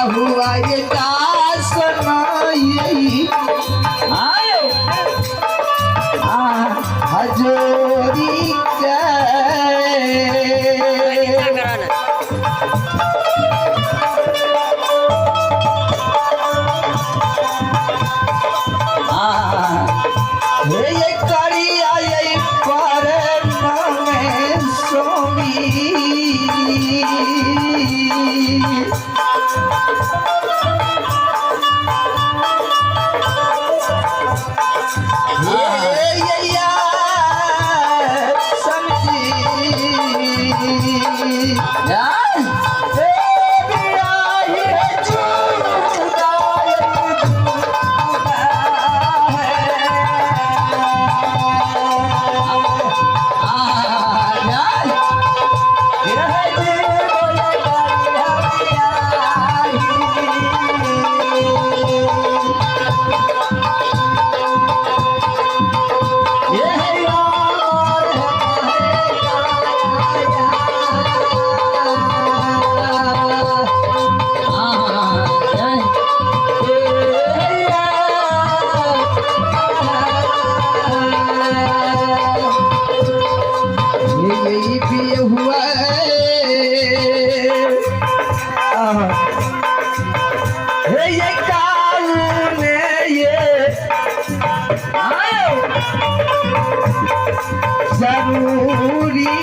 हुआ ये दास आयो हजोरी के हे ये करिया ये पर में स्वामी हे ये या समझी हे बियाही जुदा ये भी हुआ हे ये काल ने ये जरूरी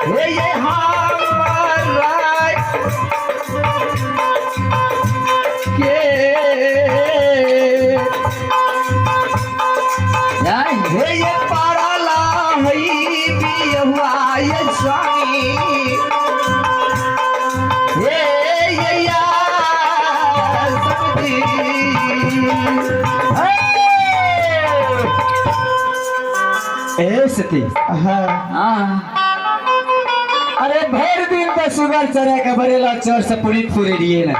हे ये हमारा के हे ये पाराला हई बियहुआ ये स्वामी हे ये या समझी। ए सती। हाँ। अरे भर दिन तो सुगर चरा के बरेला चोर से पूरी पूरी लिए ना।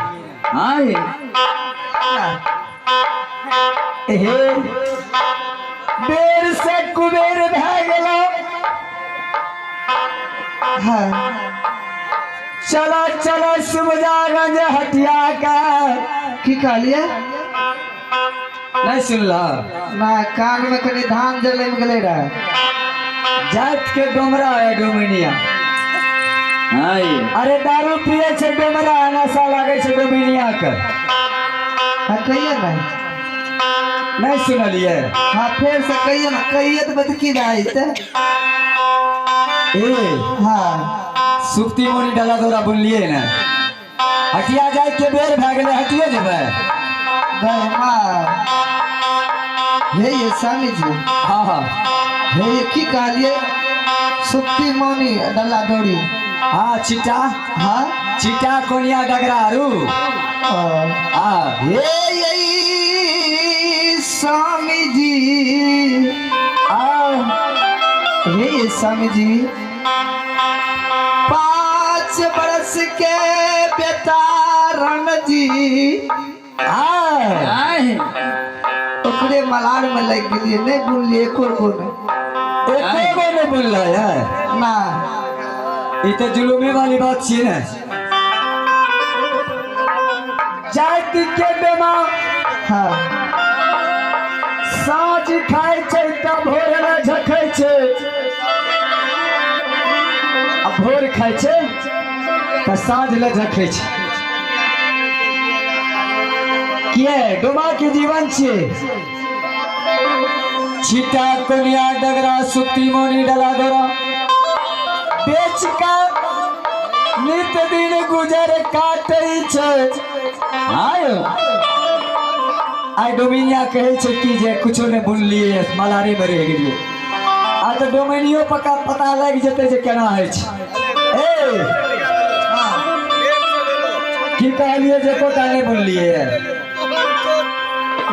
हे बेर से कुबेर भए गेलो। हाँ। चलो चलो सुबजागंज हटिया का। की कहलिए? नहीं सुनला ना, कान में कनी धान जलम गेलै रहे। जात के डोमरा है डोमिनिया। अरे दारू पिए छे डोमरा, नशा लागे छे डोमिनिया के। हाँ कहिए ना। नहीं सुनलिए? हाँ फिर से कहिए ना, कहिए तो बदकी रहे ते। ए हाँ सुक्ति मोनी डाला दौरा बुनलिए ना। हटिया जाए के बेर भए गेलै, हटिए जेबै। गए माँ। हे ये स्वामी जी। हाँ हाँ। हे ये की कहलिए? सुक्ति मौनी डल्ला दौड़ी। हाँ चिटा। हाँ चिटा कोनिया डगरा आरू। हाँ। हे ये स्वामी जी। हे ये स्वामी जी, 5 बरस के बेटा रणजी। ओकरे मलार में लग गेलिए, नहीं बुनलिए एको गो नहीं। एको गो नहीं बुनलै है ना। ई तो जुलुमे वाली बात छियै ने। जाति के बेमा। हाँ साँझ खाइ छै तऽ भोर लए झखै छै, आ भोर खाइ छै तऽ साँझ ले रखै छै। किए डोमा के जीवन छियै। छिटा कोनिया डगरा सुती मोनी डला डोरा बेच का नित दिन गुजर काटै छै। आयो आइ डोमिनिया कहै छै कि जे कुछो नहि बुनलियै, मलारे मे रहि गेलियै। आ तऽ डोमिनियो पक्का पता लागि जेतै जे केना होइ छै। ए की कहलियै जे एकोटा नहि बुनलियै?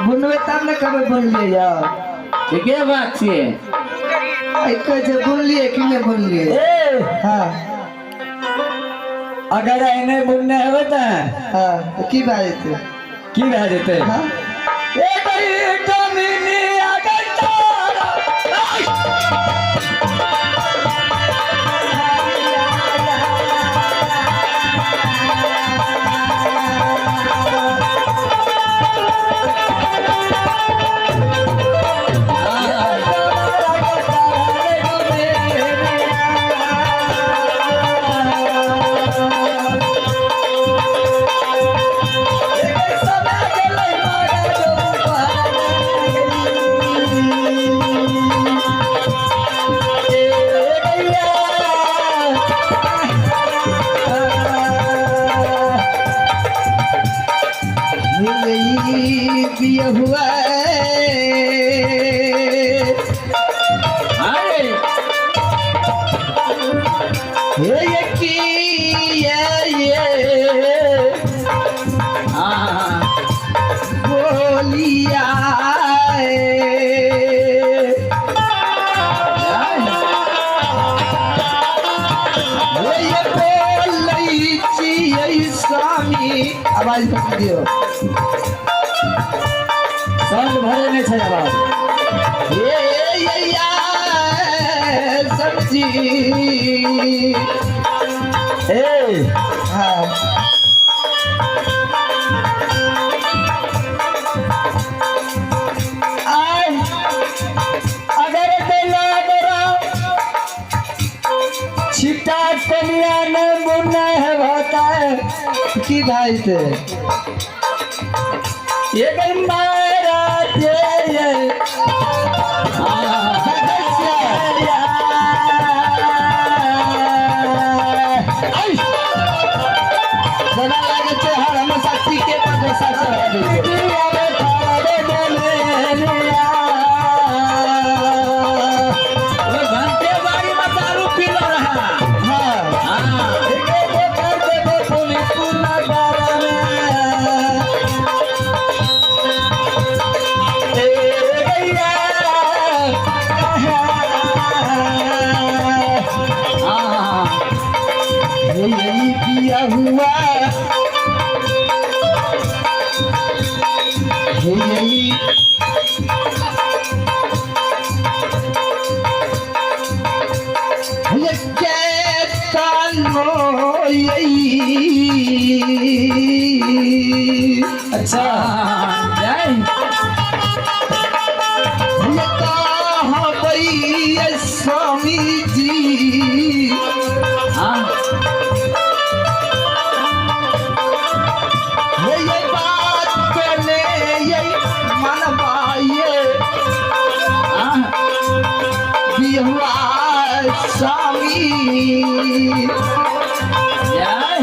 बुनबै तब ने कहबै बुनलियै यौ। ठीके बात छियै। आइ कहै छै बुनलियै कि नहि बुनलियै? ए हँ। अगर एहने बुनने हेबै तऽ हँ, तऽ की भए जेतै? की भए जेतै? हँ। ए डोमिनिया गंडारा। बियहुआ। अरे हे की ये हाँ। बोलिया ये बोलै छियै स्वामी, आवाज पकड़ दियौ। साउंड भरे नहि छै आवाज। हे या सब्जी। ए हाँ। आय अगर दिला डरा छिटा कनिया न बुना है भता की भए जेतै? ये मारा दे ये। देखै छियै। जेना लागै छै हर हमेशा टीके पर पैसा चढ़ा दै छै। वो घंटे बारी में दारू पी लो रहा। हाँ। हाँ। हाँ। यही पिया हुआ यही ये कैसा यही। अच्छा। जय। ये कहाँ स्वामी जी? हाँ। ये बात करने ये मनवाइए हाँ। बिहुआ स्वामी। जय।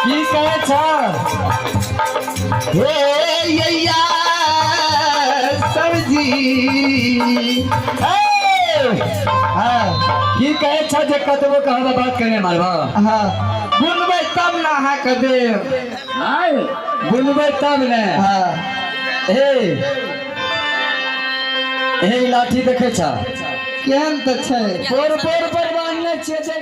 की कहै छ? हे या सब्जी। हाँ। की कहै छ जे कतबो कहब बात करने मारबा? हाँ, बुनबै तब ने अहाँके देब। आय। बुनबै तब ने? हाँ। हे हे, ई लाठी देखै छ? केहन तऽ छै। पोर पोर पर बान्हने छियै।